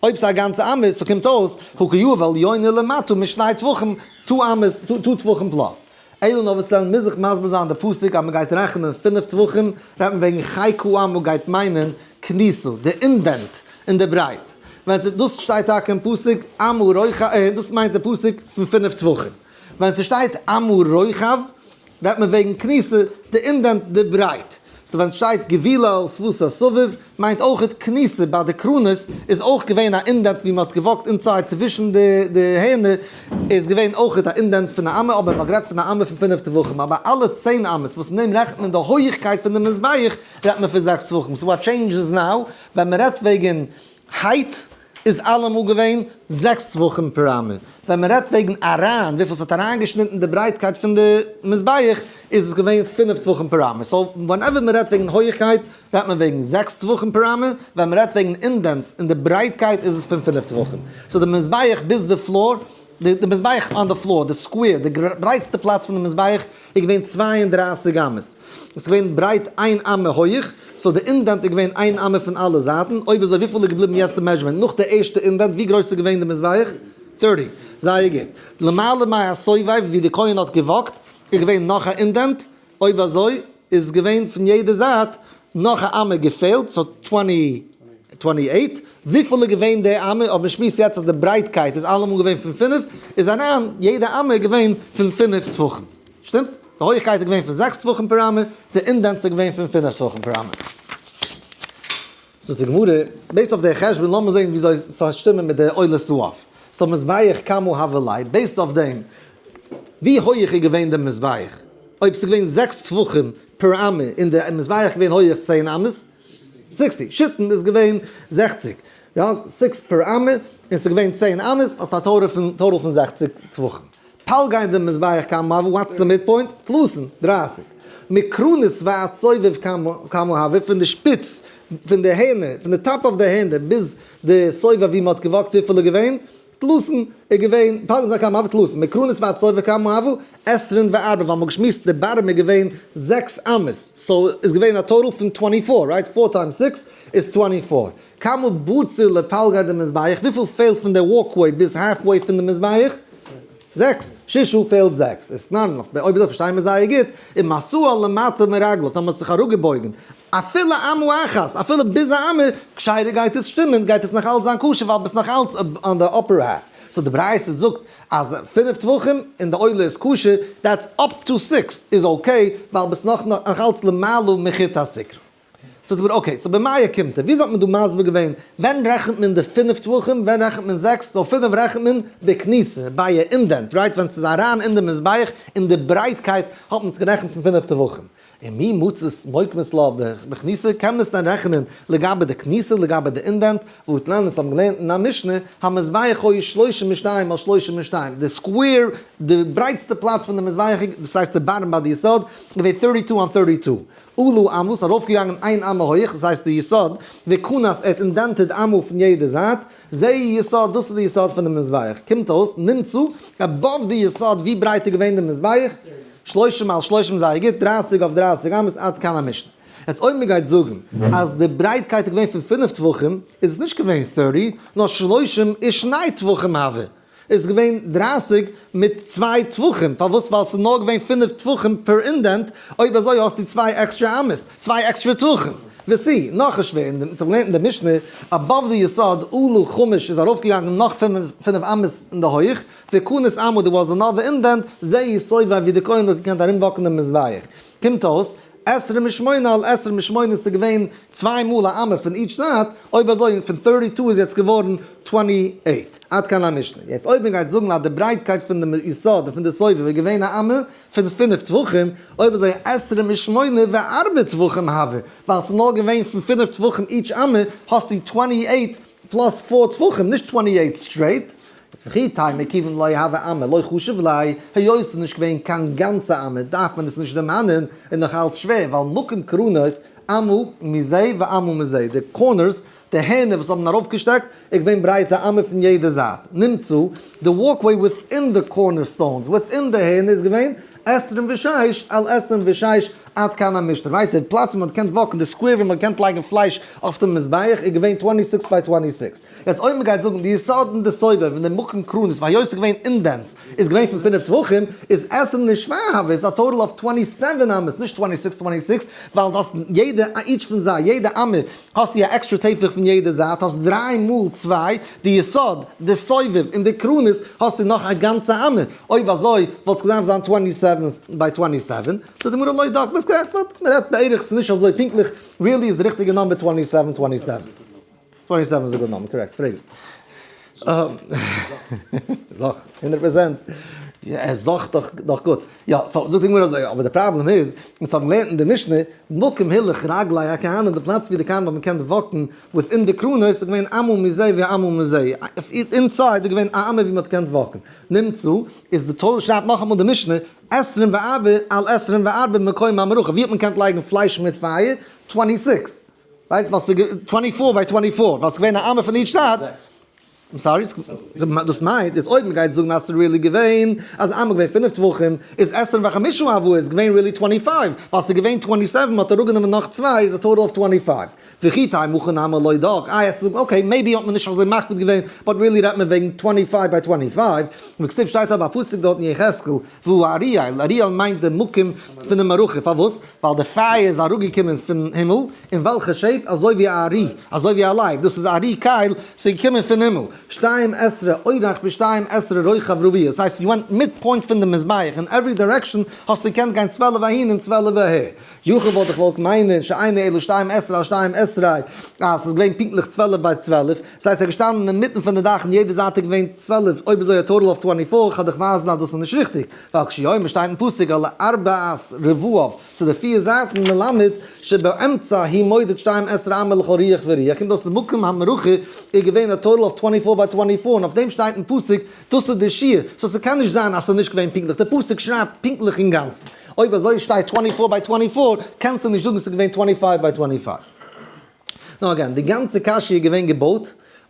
אויב ס'איז א גאנצע אמה, so קומט אויס, הא קא יהיב עליונה למטה משני טפחים, two אמות, two טפחים plus. אלא נאר וואס דען מוז איך מסביר זיין די פסוק אז מ'גייט רעכענען פינף טפחים, רעדט מען וועגן חיק האמה גייט מיינען כניסה, די indent אין די ברייט. ווען ס'איז, דאס שטייט טאקע אין פסוק אמה רוחב, דאס מיינט די פסוק פון פינף טפחים. ווען ס'שטייט אמה רוחב רעדט מען וועגן כניסה, די indent די ברייט. so ווען ס'שטייט גבילה על שפת הסובב מיינט אויכעט כניסה ביי די קרנות איז אויך געווען א indent ווי מ'האט געוואקט inside צווישן די די הערנער איז געווען אויכעט א indent פון א אמה אבער מ'האט גערעדט פון א אמה פון פינף טפחים אבער אלע צען אמות וואס אין דעם רעכנט מען די הויעכקייט פון די מזבח רעדט מען פון זעקס טפחים so what changes now ווען מ'רעדט וועגן height איז אלעמאל געווען זעקס טפחים per אמה. ווען מען רעדט וועגן אריין, וויפיל ס'האט אריינגעשניטן די ברייטקייט פון די מזבח, איז עס געווען פינף טפחים per אמה. so whenever מען רעדט וועגן הויעכקייט, רעדט מען וועגן זעקס טפחים per אמה, ווען מען רעדט וועגן indents אין די ברייטקייט איז עס פון פינף טפחים. so די מזבח ביז די floor, די מזבח on די floor, די square, די ברייטסטע פלאץ פון די מזבח איז געווען 32 אמות. עס איז געווען ברייט איין אמה הויך, so די indent איז געווען איין אמה פון אלע זייטן, אויב אזוי וויפיל איז געבליבן יעצט די measurement נאך די ערשטע indent, ווי גרויס איז געווען די מזבח? 30. זייער גוט. למעלה מהסובב ווי די כהן האט געוואקט איז געווען נאך א indent, אויב אזוי איז געווען פון יעדע זייט נאך א אמה געפעלט, so twenty eight, וויפיל איז געווען די אמה, אויב מען שמועסט יעצט אז די ברייטקייט איז אלעמאל געווען פון פינף, איז אריין יעדע אמה איז געווען פון פינף טפחים, שטימט? די הויכקייט איז געווען פון זעקס טפחים per אמה, די indents איז געווען פון פינף טפחים per אמה. זאגט די גמרא, based אויף די חשבון לאמיר זען וויאזוי ס'זאל שטימען מיט די עולת העוף. so מזבח כמה הוה ליה, based אויף דעם ווי הויעך איז געווען די מזבח, אויב ס'איז געווען זעקס טפחים per אמה און די מזבח איז געווען הויעך צען אמות, sixty, שיתין איז געווען זעכציג, יא, six per אמה, און ס'איז געווען צען אמות, האסטו א total פון total פון זעכציג טפחים. פלגיה דמזבח כמה הוה, what's די midpoint? תלתין, דרייסיג. מקרנות ועד סובב כמה הוה, פון די שפיץ פון די הערנער, פון די top of די הערנער ביז די סובב ווי מ'האט געוואקט וויפיל איז געווען? תלתין איז געווען, פלגיה כמה הוה תלתין, מקרנות ועד סובב כמה הוה, עשרין וארבע, ווייל מ'האט געשמועסט די bottom איז געווען זעקס אמות, so איז געווען א total פון twenty four, right? Four times six איז twenty four. כמה בציר לפלגיה דמזבח, וויפיל פעלט פון די walkway ביז halfway פון די מזבח? זעקס. ששה פעלט זעקס. ותנן, אויב אזוי פארשטייען מיר זייער גוט, אם עשאה למטה מרגליו, טאמער האט זיך אראפגעבויגן, אפילו אמה אחת, אפילו ביז א אמה, כשרה גייט עס שטימען, גייט עס נאך אלץ זיין כשר ווייל ביסט נאך אלץ on די upper half. so די ברייתא זאגט אז פינף טפחים און די עולה איז כשר, that's up to six איז okay ווייל ביסט נאך אלץ למעלה מחוט הסיקרא. זאגט ער okay, so במאי אוקימתא, וויאזוי האט מען דא מסביר געווען ווען רעכנט מען די פינף טפחים, ווען רעכנט מען זעקס, so פינף רעכנט מען בכניסה, ביי א indent, right, ווען ס'איז אריין אין די מזבח, אין די ברייטקייט האט מען עס גערעכנט פון פינף טפחים. און מי מצית מוקמת לה בכניסה, קען מען עס דען רעכענען לגבי די כניסה, לגבי די indent, והתנן אונז האבן געלערנט אין א משנה, המזבח היה שלושים ושתיים על שלושים ושתיים, די square, די ברייטסטע פלאץ פון די מזבח, דאס הייסט די bottom ביי די יסוד, געווען thirty two on thirty two. עלה אמה, ארויפגעגאנגען איין אמה הויך, דאס הייסט די יסוד, וכנס ער האט indented אמה פון יעדע זייט, זה יסוד, דאס איז די יסוד פון די מזבח. קומט אויס, נמצא, above די יסוד, ווי ברייט איז געווען די מזבח? שלושים על שלושים זייער גוט, דרייסיג אויף דרייסיג אמות עד כאן המשנה. יעצט אויב מען גייט זאגן אז די ברייטקייט איז געווען פון פינף טפחים, איז עס נישט געווען thirty, נאר שלושים ושני טפחים הוה. איז געווען דרייסיג מיט צוויי טפחים, פארוואס? ווייל ס'איז נאר געווען פינף טפחים per indent, אויב אזוי האסטו צוויי עקסטרע אמות, צוויי עקסטרע טפחים. וסי, נאך א שווער, אין די, צו געלערנט אין די משנה, above די יסוד, עלה חמש איז ארויפגעגאנגען נאך פינף אמות אין די הויך, וכנס אמה there was another indent, זה סובב ווי די כהן האט געקענט ארומוואקן דעם מזבח. קומט אויס, עשרים ושמונה על עשרים ושמונה איז געווען צוויי מאל א אמה פון each זייט, אויב אזוי פון thirty two איז יעצט געווארן twenty eight. עד כאן המשנה. יעצט אויב מען גייט זאגן אז די ברייטקייט פון די יסוד און פון די סובב איז געווען א אמה פון פינף טפחים, אויב אזוי עשרים ושמונה וארבע טפחים הוה, ווייל ס'איז נאר געווען פון פינף טפחים each אמה, האסטו twenty eight plus four טפחים, נישט twenty eight straight. איז וכי תימא כיוון לא הוה אמה לא חשיב ליה, היות ס'איז נישט געווען קיין גאנצע אמה דארף מען עס נישט דערמאנען, איז נאך אלץ שווער ווייל מקום קרנות אמה מזה ואמה מזה, די corners, די הערנער וואס האבן ארויפגעשטעקט, איז געווען ברייט א אמה פון יעדע זייט, נמצא, די walkway within די corner stones, within די הערנער איז געווען עשרים ושש על עשרים ושש עד כאן המשנה, ווייטער, די פלאץ ווי מען האט געקענט וואקן, די square ווי מען האט געקענט לייגן פלייש אויף דעם מזבח איז געווען twenty six by twenty six. יעצט אויב מ'גייט זאגן די יסוד און די סובב און די מקום קרנות והיות ס'איז געווען indents איז געווען פון פינף טפחים איז עשרים ושבע הוה איז א total of twenty seven אמות נישט twenty six twenty six ווייל דו האסט יעדע each פון זיי יעדע אמה האסטו א עקסטרע טפח פון יעדע זייט האסט דריי מאל צוויי די יסוד די סובב און די קרנות האסטו נאך א גאנצע אמה אויב אזוי וואלט עס געדארפט זיין twenty seven by twenty seven זאגט די גמרא לא דק ביסט גערעכט but מ'רעדט בערך ס'איז נישט אזוי פונקטליך really איז די ריכטיגע number twenty seven twenty seven. twenty seven איז א good number, correct, פרעג זיך. זאך, הונדערט פראצענט. ער זאכט דאך דאך גוט. יא, so זאגט די גמרא אזוי, אבער די פראבלעם איז, אונז האבן געלערנט אין די משנה, מקום הילוך רגלי הכהנים, די פלאץ ווי די כהנים האבן געקענט וואקן within די קרנות, איז געווען אמה מזה ואמה מזה. inside איז געווען א אמה ווי מען האט געקענט וואקן. נמצא, איז די תורה שרייבט נאכאמאל די משנה, עשרים וארבע על עשרים וארבע מקום המערכה, ווי האט מען געקענט לייגן פלייש מיט פייער? twenty six. ווייסט ווייל ס'איז twenty four by twenty four ווייל ס'איז געווען א אמה פון each זייט. I'm sorry, דאס מיינט איז אויב מ'גייט זאגן אז ס'איז really געווען אז אמה געווען פינף טפחים איז עשרים וחמשה הוה איז געווען really twenty five ווייל ס'איז געווען twenty seven מ'האט אראפגענומען נאך צוויי איז א total of twenty five. וכי תימא הכא נמי לא דק איי עס איז okay maybe האט מען נישט אזוי מקפיד געווען but really רעדט מען וועגן twenty five by twenty five וכתיב שטייט אבער א פסוק דארט אין יחזקאל והוא האריאל, אריאל מיינט די מקום פון די מערכה, פארוואס? ווייל די פייער איז אראפגעקומען פון הימל, אין וועלכע shape? אזוי ווי א ארי, אזוי ווי א לייב, דאס איז ארי קל, ס'איז געקומען פון הימל, שתיים עשרה אורך בשתיים עשרה רוחב רבוע, ס'הייסט you went midpoint פון די מזבח, אין every direction האסטו געקענט גיין צוועלף אהין און צוועלף אהער. יכול וואלט איך געוואלט מיינען שאינו אלא שתיים עשרה על שתיים עשרה, אז ס'איז געווען פונקטליך צוועלף ביי צוועלף, ס'הייסט ער איז געשטאנען אינמיטן פון די דאך און יעדע זייט איז געווען צוועלף, אויב אזוי א total of twenty four, כ'וועל דיך ווייזן אז דאס איז נישט ריכטיג, ווייל כשהוא אומר שטייט אין פסוק על ארבעת רבעיו, צו די פיר זייטן מלמד שבאמצע הוא מודד שתיים עשרה אמה לכל רוח ורוח, קומט אויס די מקום המערכה איז געווען א total of twenty four by twenty four און אויף דעם שטייט אין פסוק דאס איז די שיעור, so ס'קען נישט זיין אז ס'איז נישט געווען פונקטליך, די פסוק שרייבט פונקטליך אינגאנצן. אויב אזוי שטייט twenty four by twenty four, קענסטו נישט זאגן ס'איז געווען twenty five by twenty five. נאר again, די גאנצע קשיא איז געווען געבויט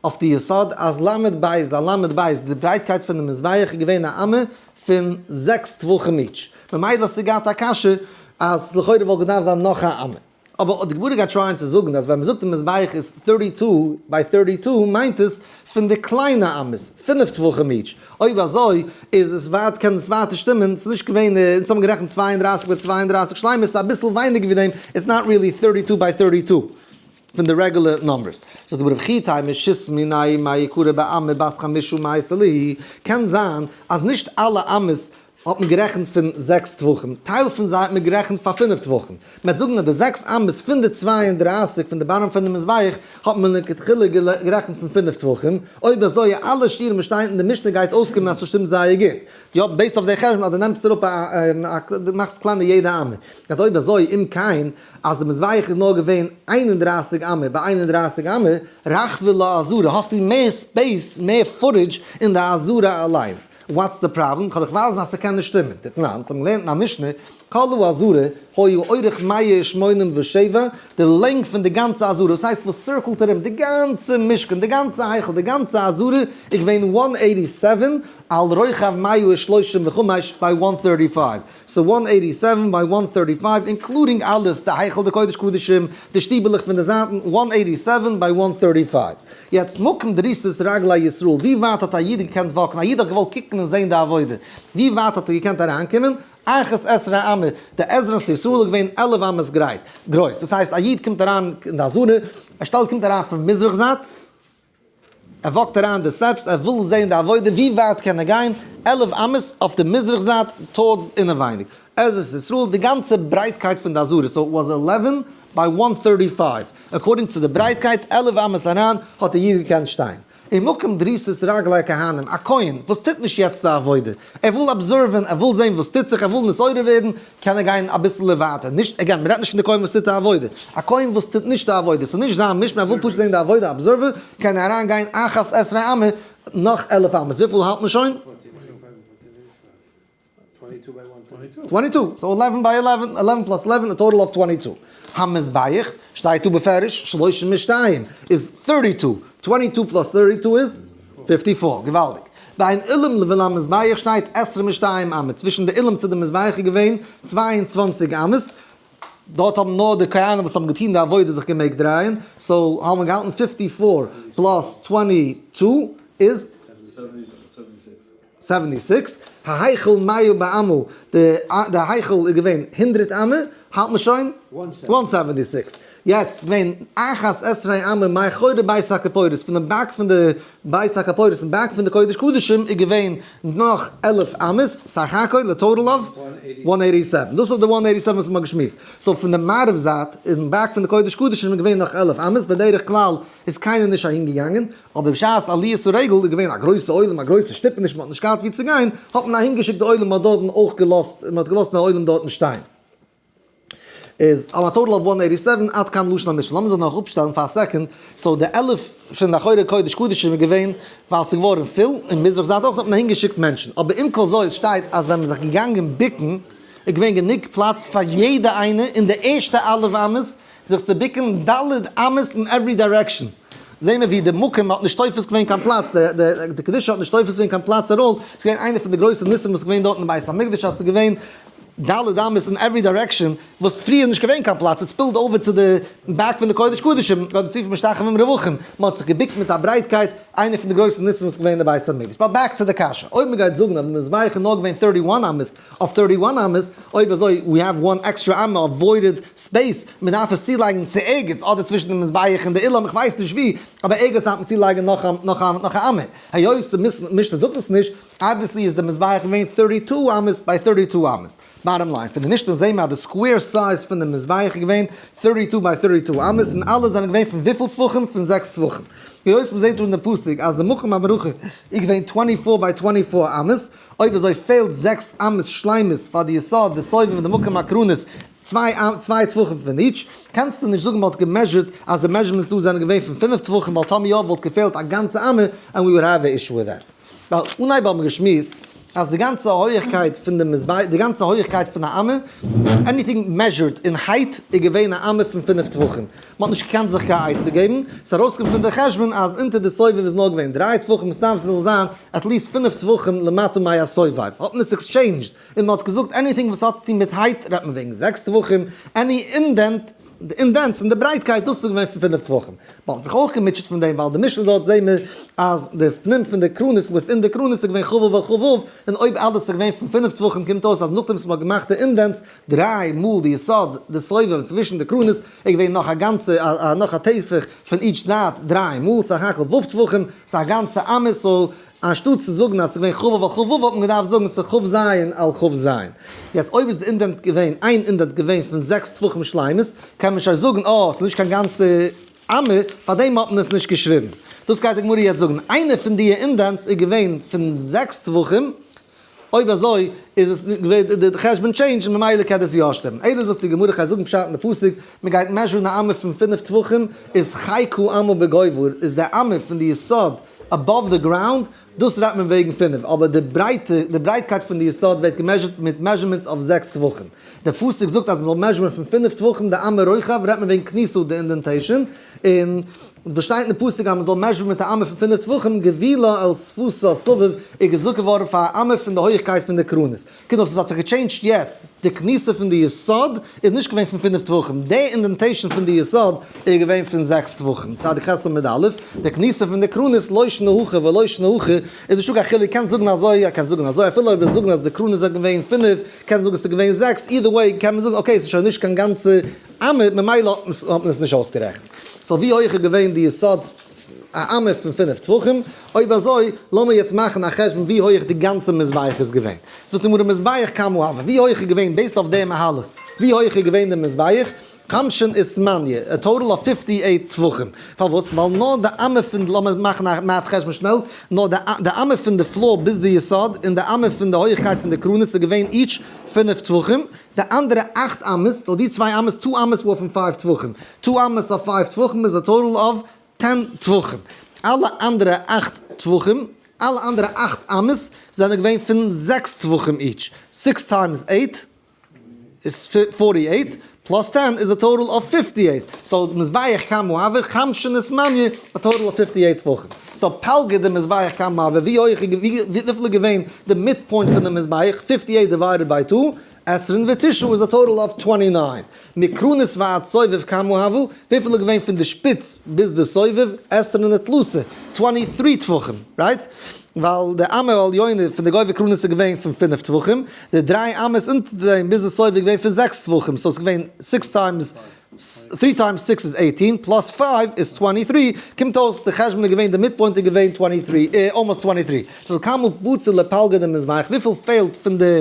אויף די יסוד אז למד בית על למד בית, די ברייטקייט פון די מזבח איז געווען א אמה פון זעקס טפחים each. ממילא האסטו געהאט א קשיא אז לכאורה וואלט געדארפט זיין נאך א אמה. אבער די גמרא גייט try ען צו זאגן אז ווען מ'זאגט די מזבח איז thirty two by thirty two מיינט עס פון די קליינע אמות, פינף טפחים each, אויב אזוי איז עס ווייט קען עס ווייטער שטימען, ס'איז נישט געווען אונז האבן גערעכנט צוויי און דרײַסיק ביי צוויי און דרײַסיק שלימות, ס'איז אביסל ווייניגער ווי דעם, it's not really thirty two by thirty two פון די regular numbers. זאגט די גמרא וכי תימא שית מינייהו מאי יקרא באמה בת חמשה מייתי להו, קען זיין אז נישט אלע אמות האט מען גערעכנט פון זעקס טפחים, טייל פון זיי האט מען גערעכנט פאר פינף טפחים. מען וועט זאגן אז די זעקס אמות פון די 32 פון די bottom פון די מזבח האט מען לכתחילה גערעכנט פון פינף טפחים. אויב אזוי אלע שיעורים וואס שטייען אין די משנה גייט אויסקומען אז ס'שטימט זייער גוט. יא, based אויף די חשבון אז דו נעמסט אראפ א, דו מאכסט קלענער יעדע אמה. גייט אויב אזוי אם כן אז די מזבח איז נאר געווען 31 אמה ביי 31 אמה, רחבה לעזרה, האסטו מער space, מער footage אין די עזרה אליינס. What's the problem? כ'וועל דיך ווייזן אז ס'קען נישט שטימען. דתנן, אונז האבן געלערנט אין א משנה, כל העזרה היה אורך 187, די לענג פון די גאנצע עזרה, דאס הייסט וואס circle ט ארום די גאנצע משכן, די גאנצע היכל, די גאנצע עזרה איז געווען 187 על רוחב 135 ביי 135. So 187 ביי 135, including אלעס, די היכל, די קודש קדשים, די שטיבעלעך פון די זייטן, 187 ביי 135. יעצט מקום דריסת רגלי ישראל, ווי ווייט האט א איד געקענט walk ן? א איד האט געוואלט קוקן און זען די עבודה. ווי ווייט האט ער געקענט אריינקומען? 11 אמה, די עזרת ישראל איז געווען 11 אמות גרייט, גרויס. דאס הייסט א איד קומט אריין אין די עזרה, ער שטעלט קומט אריין פון מזרח זייט, ער walk ט אריין די steps, ער וויל זען די עבודה, ווי ווייט קען ער גיין? 11 אמות אויף די מזרח זייט, towards אינעווייניג. עזרת ישראל, די גאנצע ברייטקייט פון די עזרה, so it was 11 by 135. According צו די ברייטקייט, 11 אמות אריין, האט דער איד געקענט שטיין. אין מקום דריסת רגלי כהנים, א כהן וואס טוט נישט יעצט די עבודה, ער וויל observe ן, ער וויל זען וואס טוט זיך, ער וויל נתעורר ווערן, קען ער גיין אביסל ווייטער. נישט, again, מ'רעדט נישט פון די כהן וואס טוט די עבודה. א כהן וואס טוט נישט די עבודה, ס'איז נישט זיין משמר, ער וויל פשוט זען די עבודה, observer, קען ער אריין גיין 11 אמה, נאך 11 אמות. וויפיל האלט מען שוין? 22. So 11 by 11, 11 plus 11, a total of 22. המזבח, שטייט דא בפירוש, 32, is 32. 22 plus 32 is 54. געוואלדיג. בין אולם לבין המזבח שטייט 22 אמה. צווישן די אולם צו די מזבח איז געווען 22 אמות. דארט האבן נאר די כהנים וואס האבן געטון די עבודה זיך געמעגט דרייען. So האבן מיר געהאלטן 54 plus 22 is 76. ההיכל מאה באמה, די היכל איז געווען 100 אמה, האלט מען שוין 176. יעצט ווען 11 אמה מאחורי בית הכפורת, פון דעם back פון די בית הכפורת און back פון די קודש קדשים איז געווען נאך 11 אמות, סך הכל א total of 187. דאס איז די 187 וואס מ'האט געשמועסט. So פון די מערב זייט אין back פון די קודש קדשים איז געווען נאך 11 אמות, בדרך כלל איז קיינער נישט אהין געגאנגען, אבער בשעת עליית הרגל איז געווען א גרויסע עולם, א גרויסע שטופעניש, מ'האט נישט געהאט ווי צו גיין, האט מען אהין געשיקט די עולם, מ'האט דארטן אויך געלאזט, מ'האט געלאזט די עולם דארטן שטיין. איז א total of 187, עד כאן לשון המשנה. לאמיר זיך נאך אפשטעלן פאר א second. So די 11 פון אחורי קודש קדשים איז געווען, ווייל ס'איז געווארן פול, אין מזרח זייט אויך האט מען אהין געשיקט מענטשן. אבער עם כל זאת שטייט אז ווען מ'איז זיך געגאנגען ביקן, איז געווען גענוג פלאץ פאר יעדע איינע אין די ערשטע 11 אמות זיך צו ביקן ד' אמות אין every direction. זעהן מיר ווי די מקום האט נישט תופס געווען קיין פלאץ, די קדושה האט נישט תופס געווען קיין פלאץ at all. ס'איז געווען איינע פון די גרויסע ניסים וואס איז געווען דארט אין בית המקדש, אז ס'איז געווען ד' אמות אין every direction, וואס פריער נישט געווען קיין פלאץ, it spilled over צו די back פון די קודש קדשים, גאט די צופים משתחווים רווחים, מען האט זיך געביקט מיט א ברייטקייט, איינע פון די גרויסע ניסים וואס איז געווען אין בית המקדש. But back צו די קשיא, אויב מען גייט זאגן אז די מזבח איז נאר געווען 31 אמות אויף 31 אמות, אויב אזוי we have one extra אמה of voided space, מען דארף עס צולייגן צו ערגעץ, אדער צווישן די מזבח און די אולם, איך ווייס נישט ווי, אבער ערגעץ דארף מען צולייגן נאך א אמה. היות די משנה זאגט עס נישט, obviously איז די מזבח געווען 32 אמות ביי 32 אמות. Bottom line, פון די משנה זעהן מיר אז די square size פון די מזבח איז געווען 32 ביי 32 אמות, און אלע זענען געווען פון וויפיל טפחים? פון 6 טפחים. היות מען זעהט דא אין די פסוק אז די מקום המרחק איז געווען 24 ביי 24 אמות, אויב אזוי פעלט 6 אמות שלימות פאר די יסוד, די סובב און די מקום הקרנות, צוויי טפחים פון each, קענסטו נישט זאגן מען האט גע measure ט אז די measurements דא זענען געווען פון 5 טפחים, ווייל טאמער יא וואלט געפעלט א גאנצע אמה, and we would have an issue with that. ווייל אנהייב האבן מיר געשמועסט אז די גאנצע הויעכקייט פון די מזבח, די גאנצע הויעכקייט פון א אמה, anything measured אין height איז געווען א אמה פון 5 טפחים. מען האט נישט געקענט זיך קיין עצה געבן, ס'איז ארויסגעקומען פון די חשבון אז אונטער די סובב איז נאר געווען 3 טפחים, מסתם ס'זאל זיין at least 5 טפחים למטה מהסובב. האט מען עס exchanged און מען האט געזאגט anything וואס האט צו טון מיט height רעדט מען וועגן 6 טפחים, any indent, די indents און די ברייטקייט דאס איז געווען פון 5 טפחים. מען האט זיך אויך געמוטשעט פון דעם, ווייל די משנה דארט זעהן מיר אז די פנים פון די קרנות within די קרנות איז געווען חבוב על חבוב, און אויב אלעס איז געווען פון 5 טפחים קומט אויס אז נאכדעם וואס מען האט געמאכט די indents דריי מאל די יסוד די סובב צווישן די קרנות איז געווען נאך א גאנצע נאך א טפח פון each זייט דריי מאל, סך הכל ו' טפחים, ס'איז א גאנצע אמה, so. אנשטאט צו זאגן אז ס'איז געווען כ"ו על כ"ו וואלט מען געדארפט זאגן ס'איז כ"ז על כ"ז. יעצט אויב איז די indent געווען, איין indent געווען פון זעקס טפחים שלימות, קען מען שוין זאגן אה, ס'איז נישט קיין גאנצע אמה, פארדעם האט מען עס נישט געשריבן. דאס גייט די גמרא יעצט זאגן, איינע פון די indents איז געווען פון זעקס טפחים, אויב אזוי איז עס געווען די חשבון change און ממילא קען דאס יא שטימען. אלא זאגט די גמרא כ'גיי זאגן פשט אין די פסוק, מען גייט measure ן א אמה פון פינף טפחים, איז חיקה אמה בגובהה, איז די אמה פון די יסוד above the ground, דאס רעדט מען וועגן פינף, אבער די ברייטע, די ברייטקייט פון די יסוד ווערט גע measure ט מיט measurements אויף זעקס טפחים. די פסוק זאגט אז מען זאל measure ן פון פינף טפחים די אמה רוחב, רעדט מען וועגן כניסה די indentation, און וואס שטייט אין די פסוק אז מען זאל measure ן מיט א אמה פון פינף טפחים, גבולה אל שפתה סביב, איז געזאגט געווארן פאר א אמה פון די הויכקייט פון די קרנות. קומט אויס עס האט זיך גע change ט יעצט, די כניסה פון די יסוד איז נישט געווען פון פינף טפחים, די indentation פון די יסוד איז געווען פון זעקס טפחים, צדיק ח' עמוד א', די כניסה פון די קרנות לא שנא הכא ולא שנא הכא, איז נישטא קיין חילוק, קענסט זאגן אזוי, קענסט זאגן אזוי, אפילו אויב וועסט זאגן אז די קרנות זענען געווען פינף, קענסט זאגן עס איז געווען זעקס, either way קען מען זאגן okay עס איז שוין נישט קיין גאנצע אמה, ממילא האט מען עס נישט אויסגערעכנט. so ווי הויך איז געווען די יסוד א אמה פון פינף טפחים? אויב אזוי לאמיר יעצט מאכן א חשבון ווי הויך די גאנצע מזבח איז געווען. זאגט די גמרא מזבח כמה הוה, ווי הויך איז געווען based אויף די מהלך, ווי הויך איז געווען די מזבח? חמשין ותמניא, א total of fifty eight טפחים. פארוואס? ווייל נאר די אמה פון, לאמיר מאכן א math חשבון שנעל, נאר די אמה פון די floor ביז די יסוד, און די אמה פון די הויכקייט פון די קרנות איז געווען each פינף טפחים, די אנדערע אכט אמות, so די צוויי אמות, two אמות וואר פון פייוו טפחים, two אמות אויף פייוו טפחים איז א total of ten טפחים. אלע אנדערע אכט טפחים, אלע אנדערע אכט אמות זענען געווען פון זעקס טפחים each, six times eight איז forty eight, plus ten איז א total of fifty eight, so מזבח כמה הוה, חמשין ותמניא, א total of fifty eight טפחים. so פלגא דמזבח כמה הוה, ווי הויך איז וויפיל איז געווען די midpoint פון די מזבח, fifty eight divided by two, עשרין ותשעה איז א total of twenty nine. מקרנות ועד סובב כמה הוה, וויפיל איז געווען פון די שפיץ ביז די סובב, עשרין ותלתא, twenty three טפחים, right? ווייל די אמה העליונה פון די גובה קרנות איז געווען פון פינף טפחים, די דריי אמות אונטער דעם ביז די סובב איז געווען פון זעקס טפחים, so ס'איז געווען six times, three times six איז eighteen, plus five איז twenty three, קומט אויס די חשבון איז געווען די midpoint איז געווען twenty three, almost twenty three. so כמה בציר לפלגא דמזבח, וויפיל פעלט פון די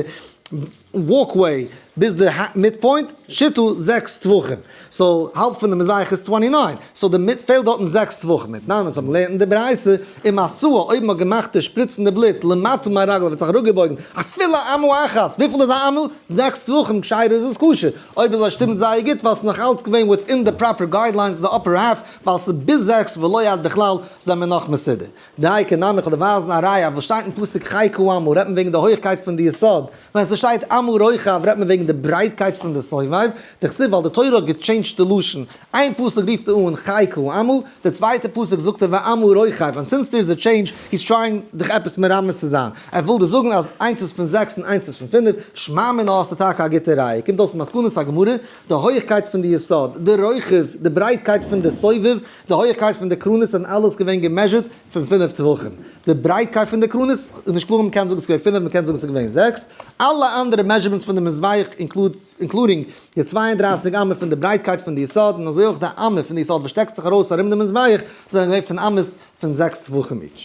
walkway ביז די midpoint, שיתא זעקס טפחים, so האלב פון די מזבח איז twenty nine, so די מיט פעלט דארטן זעקס טפחים, מיט ניין אונז האבן לערנט אין די ברייתא, אם עשאה אויב מ'האט געמאכט די שפריצן די בלוט למטה מרגליו האט זיך אראפגעבויגן אפילו אמה אחת, וויפיל איז א אמה? זעקס טפחים, כשרה איז עס כשר, אויב אזוי שטימט זייער גוט ווייל ס'איז נאך אלץ געווען within די proper guidelines די upper half ווייל ס'איז ביז זעקס ולא עד בכלל זעמיר נאך מסודר. דיקא נמי כ'וועל דיר ווייזן א ראיה וואס שטייט אין פסוק חיקה אמה רעדט מען וועגן די הויכקייט פון די יסוד, ווען ס'שטייט אמה רוחב רעדט מען וועגן די ברייטקייט פון די סובב, דכתיב ווייל די תורה האט גע change ט די לשון, איין פסוק רופט ער אן חיקה אמה, די צווייטע פסוק זאגט ער ואמה רוחב, און since there is a change, he's trying דיך עפעס מרמז צו זיין, ער וויל דיר זאגן אז איינס איז פון זעקס און איינס איז פון פינף, שמע מינה האסטו טאקע א גוטע ראיה, קומט אויס מסקנת הגמרא, די הויכקייט פון די יסוד, די רוחב, די ברייטקייט פון די סובב, די הויכקייט פון די קרנות זענען אלעס געווען גע measure ט פון פינף טפחים. די ברייטקייט פון די קרנות איז נישט קלאר מ'קען זאגן ס'איז געווען פינף מ'קען זאגן ס'איז געווען זעקס. אלע אנדערע measurements פון די מזבח including די 32 אמה פון די ברייטקייט פון די יסוד און אזוי אויך די אמה פון די יסוד וואס שטעקט זיך ארויס ארום די מזבח זענען געווען פון אמות פון זעקס טפחים each.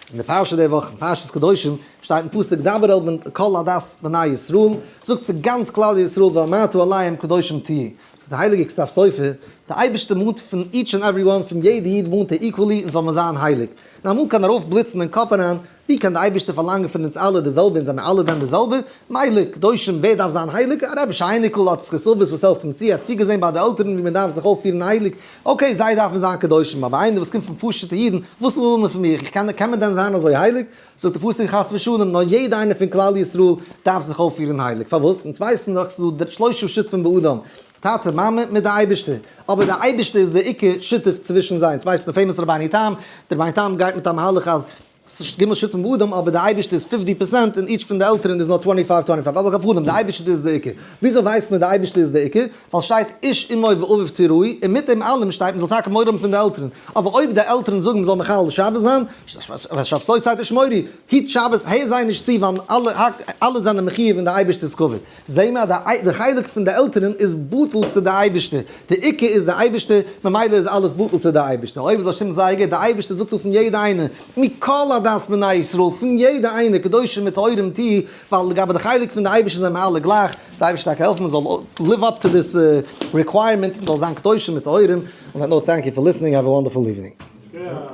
אין די פרשה די וואך אין פרשת קדושים שטייט אין פסוק דבר אל בן כל עדת בני ישראל, זאגט צו גאנץ כלל ישראל ואמרת אליהם קדושים תהיו, זאגט די הייליגע כתב סופר, די אייבערשטער מאנט פון each and every one פון יעדע איד מאנט ער equally אונז זאל מען זיין הייליג, און אמאל קען ארויף בליצן אין קאפ אריין, ווי קען די אייבערשטער פארלאנגען פון אונז אלע די זעלבע אונז זעמער אלע דען די זעלבע? מילא קדושים ווער דארף זיין הייליג? א רבי'שע אייניקל האט זכות אבות וואס העלפט אים צו, ער האט צוגעזען ביי די עלטערן ווי מען דארף זיך אויפפירן הייליג, okay זיי דארפן זיין קדושים, אבער איינער וואס קומט פון פשוט'ע אידן, וואס וויל מען פון מיר? איך קען, קען מען דען זיין אזוי הייליג? זאגט דער פסוק חס ושלום, נאר יעדע איינער פון כלל ישראל דארף זיך אויפפירן הייליג, פארוואס? אונז ווייסן דאך ס'איז דא שלושה שותפים באדם, טאטע מאמע מיט די אייבערשטער, אבער די אייבערשטער איז די עיקר שותף צווישן זיי, אונז ווייסן די famous רבינו תם, דער רבינו תם גייט מיט א מהלך אז ס'איז ג' שותפים באדם אבער די אייבערשטער איז fifty percent און each פון די עלטערן איז נאר twenty five twenty five, על כל פנים די אייבערשטער איז די עיקר. וויאזוי ווייסט מען די אייבערשטער איז די עיקר? ווייל שטייט איש אמו ואביו תיראו און מיט דעם אלעם שטייט מ'זאל טאקע מורא האבן פון די עלטערן, אבער אויב די עלטערן זאגן מ'זאל מחלל שבת זיין, ושבתותי תשמורו, היט שבת, הער זיי נישט צו ווייל אלע אלע זענען מחיוב אין די אייבערשטער'ס כבוד. זעהן מיר אז די חלק פון די עלטערן איז בטל צו די אייבערשטער, די עיקר איז די אייבערשטער, ממילא איז אלעס בטל צו די אייבערשטער, אויב איז השם זייער גוט, די אייבערשטער זאגט אפ פון יעדע איינער, מכל עדת בני ישראל, פון יעדע איינע, קדושים וטהורים תהיו, ווייל לגבי די חלק פון די אייבערשטער זענען מיר אלע גלייך, די אייבערשטער טאקע העלפן מען זאל live up to this requirement, מען זאל זיין קדושים וטהורים, on that note thank you for listening, have a wonderful evening.